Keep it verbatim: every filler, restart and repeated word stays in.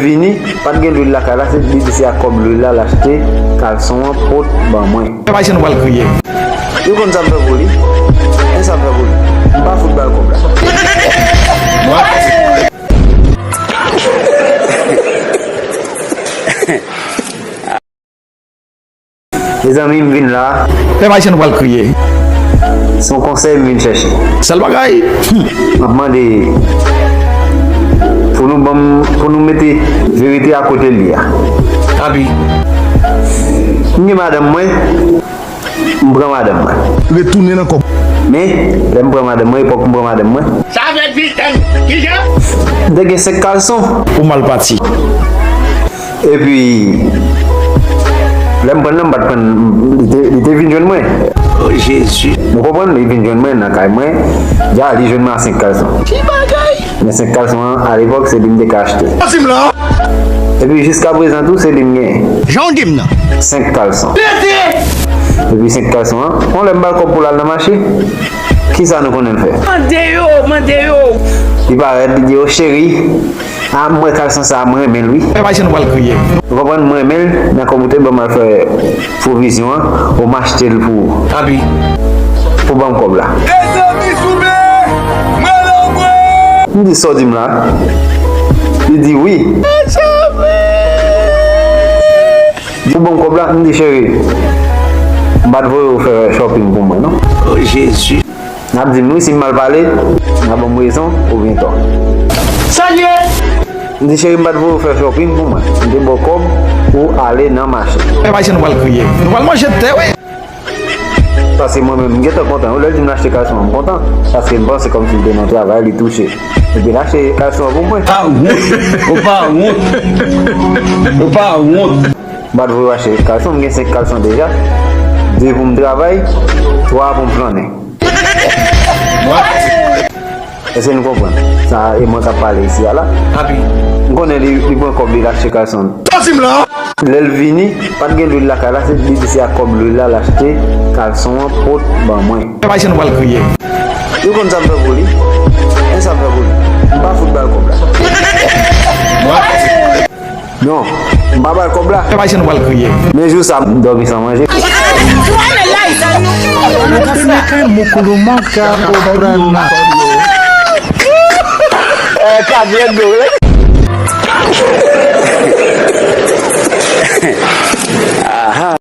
Vini, pa t gen lwil lakay la, se li di se ak kòb lwil la l achte kalson an pot ban mwen. Fè pa jan nou pral kriye. Yo konn sa m fè pou li. Men sa m fè pou li. M pa fout ba l kòb la. Mezanmi, m vin la. Pèp Ayisyen, nou pral kriye. Se yon konsèy m vin chèche. Sèl bagay. M ap mande pou nou ban m, pou nou mete verite a kote l ye a. Abi. M gen madanm mwen, m pran madanm mwen. Retounen nan kòb. Men, lè m pran madanm mwen, epòk m pran madanm mwen. Sa vle di, kijan? M te gen senk kalson. Ou mal pati. Epi, lè m pran nan, m pa t pran, li te, li te vin jwenn mwen. Oh, Jezi. Nou konprann, li vin jwenn mwen nan kay mwen. Dja, li jwenn mwen a senk kalson. Ki bagay? Men senk kalson an, alepòk, se li m te ka achte. Di m la. Epi, jiska prezan tou, se li m gen. Jan w di m nan. Senk kalson. Epi, senk kalson an, yon lè m ba l kòb pou l al nan mache. Kisa nou konnen l fè? Mande yo, mande yo. Li parèt, li di yo, cheri. A, m wè kalson sa a, m renmen l wi. Fè pa jan nou pral kriye. Ou konprann, m renmen l, nan kòb ou te ban m al fè pwovizyon an, ou m achte l pou ou. Abi. Pou ban m kòb la. Mezanmi, Souben! Mwen la, mwen! M di, sa w di m la? Li di, wi. Ou ban m kòb la? M di, cheri, m pa t voye w fè shopping pou mwen, non. Oh, Jezi. N ap di m wi si m mal pale, n a ban m rezon oubyen tò. Sa l ye? M di, cheri, m pa t voye w fè shopping pou mwen. M te ba w kòb pou w ale nan mache. Fè pa jan nou pral kriye. Nou pral manje tè, wi. Paske mwen menm, m gentan kontan. Lè l di m l achte kalson an, m kontan. Paske m panse kòmsi l te nan travay, li touche. Epi l achte kalson an pou mwen. Pa wont. Ou pa wont. Ou pa wont. M pa t voye w achte kalson, m gen senk kalson deja. De pou m travay, twa pou m flannen. Èske nou konprann? Sa e mwen k ap pale isi a la. Abi. M konnen li, li pran kòb li, l achte kalson. Sa w di m la? Lè l vini, pa t gen lwil lakay la, se li di se ak kòb lwil la, l achte kalson an pot ban mwen. Fè pa jan nou pral kriye. Yo konn sa m fè pou li. Men sa m fè pou li. M pa fout ba l kòb la. Non, m pa ba l kòb la. Fè pa jan nou pral kriye. Men jou sa, m dòmi san manje. Mukulumoka obrana. Eh, Cadê, Douglas? Aha.